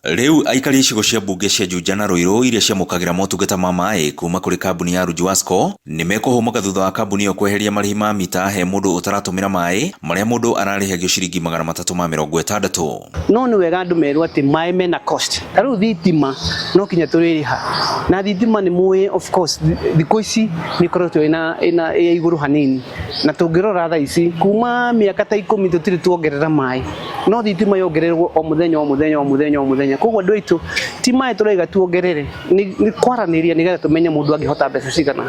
Rĩu aikari a icigo cia mbunge cia Juja na Ruiru iria ciamũkagĩra motungata ma maĩ kuma kũrĩ kambuni ya Runjuasco nĩ mekũhũmũka thutha wa kambuni ĩyo kweheria marĩhi ma mita he mũndũ ũtaratũmĩra maĩ marĩa mũndũ ararĩhagio ciringi 360. No nĩ wega andũ merwo atĩ maĩ mena cost. Ta rĩu thitima no kinya tũrĩrĩha na thitima nĩ mũĩ, of course, thikũ ici nĩ ĩkoretwo ĩna ĩna ĩ igũrũ hanini, na tũngĩrora thaa ici kuma mĩaka ta 10 tũtirĩ tuongerera maĩ, no thitima yongererwo o mũthenya o mũthenya o mũthenya o mũthenya. Koguo andũ aitũ, ti maĩ tũraiga tuongerere, nĩ kwaranĩria nĩgetha tũmenye mũndũ angĩhota mbeca cigana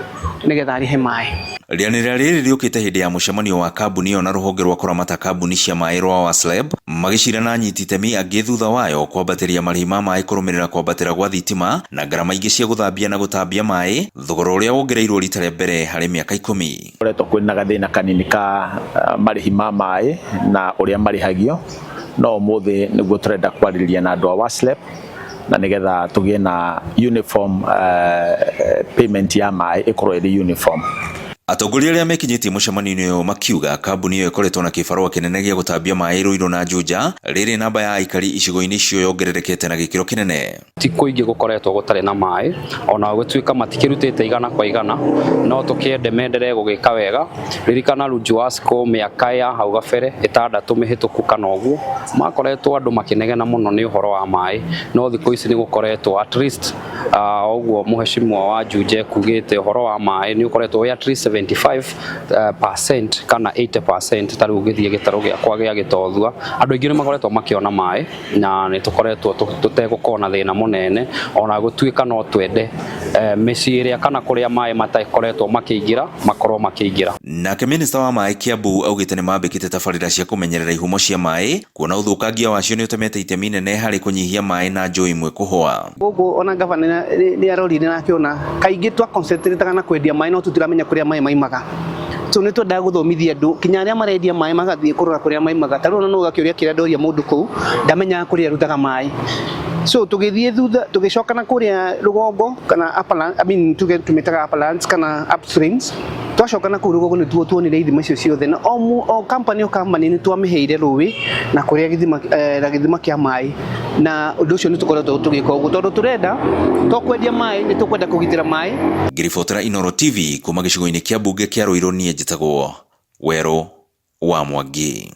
nĩgetha arĩhe maĩ. Rĩanĩrĩra rĩrĩ rĩũkĩte hĩndĩ ya mũcemanio wa kambuni ĩyo na rũhonge rwa kũramata kambuni cia maĩ rwa WASLEB magĩcira na anyiti itemi angĩ thutha wayo kwambatĩria marĩhi ma maĩ kũrũmĩrĩra kwambatĩra gwa thitima na ngarama ingĩ cia gũthambia na gũtambia maĩ, thogora ũrĩa wongereirwo rita rĩa mbere harĩ mĩaka 10. Koretwo kwĩna gathĩna kanini ka marĩhi ma maĩ na ũrĩa marĩhagio, no ũmũthĩ nĩguo tũrenda kwarĩrĩria na andũ a WASLEB na nĩgetha tũgĩe na uniform payment ya maĩ ĩkorwo ĩrĩ uniform. Atongoria arĩa mekinyĩtie mũcemanio-inĩ ũyũ makiuga kambuni ĩyo ĩkoretwo na kĩbarũa kĩnene gĩa gũtambia maĩ Ruiru na Juja rĩrĩ namba ya aikari icigo-inĩ icio yongererekete na gĩkĩro kĩnene. Ti kũingĩ gũkoretwo gũtarĩ na maĩ, ona gũtuĩka matikĩrutĩte igana kwa igana, no tũkĩende menderee gũgĩka wega. Ririkana Runjuasco mĩaka ya hau gabere 6 mĩhĩtũku kana ũguo, makoretwo andũ makĩnegena mũno nĩ ũhoro wa maĩ, no thikũ ici nĩ gũkoretwo at least ũguo mũheshimiwa wa Juja ekugĩte ũhoro wa maĩ nĩ ũkoretwo wĩ at least 75% kana 80%. Ta rĩu ũgĩthiĩ gĩtarũ gĩakwa gĩa Gĩtothua, andũ aingĩ nĩ makoretwo makĩona maĩ na nĩ tũkoretwo tũtegũkorwo na thĩna mũnene, ona gũtuĩka no twende mĩciĩ ĩrĩa kana kũrĩa maĩ matakoretwo makĩingĩra makorwo makĩingĩra. Nake minista wa maĩ Kiambu augĩte nĩ mambĩkĩte tabarĩra cia kũmenyerera ihumo cia maĩ kuona ũthũkangia wacio nĩ ũtemete itemi inene harĩ kũnyihia maĩ na njũĩ imwe kũhũa. Gũkũ ona gavana nĩ arorire na akĩona kaingĩ twa concentrate na kwendia maĩ no tũtiramenya kũrĩa maĩ maimaga. So nĩ twendaga gũthomithia andũ kinya arĩa marendia maĩ magathiĩ kũrora kũrĩa maimaga. Ta rĩu ona no ũgakĩũria kĩrĩa ndoria mũndũ kũu ndamenyaga kũrĩa arutaga maĩ. So tũgĩthiĩ thutha tũgĩcoka na kũrĩa rũgongo kana upper, I mean, tuge tũmĩtaga upperlands kana upstreams, twacoka na kũu rũgongo nĩtuo tuonire ithima icio ciothe, na o company o company nĩ twamĩheire rũĩ na kũrĩa gĩthima na gĩthima kĩa maĩ, na ũndũ ũcio nĩ tũkoretwo tũgĩka ũguo tondũ tũrenda to kwendia maĩ, nĩ tũkwenda kũgitĩra maĩ. Ngĩribotera Inooro TV kuma gĩcigo-inĩ kĩa mbunge kĩa Ruiru, niĩ njĩtagwo Werũ wa Mwangi.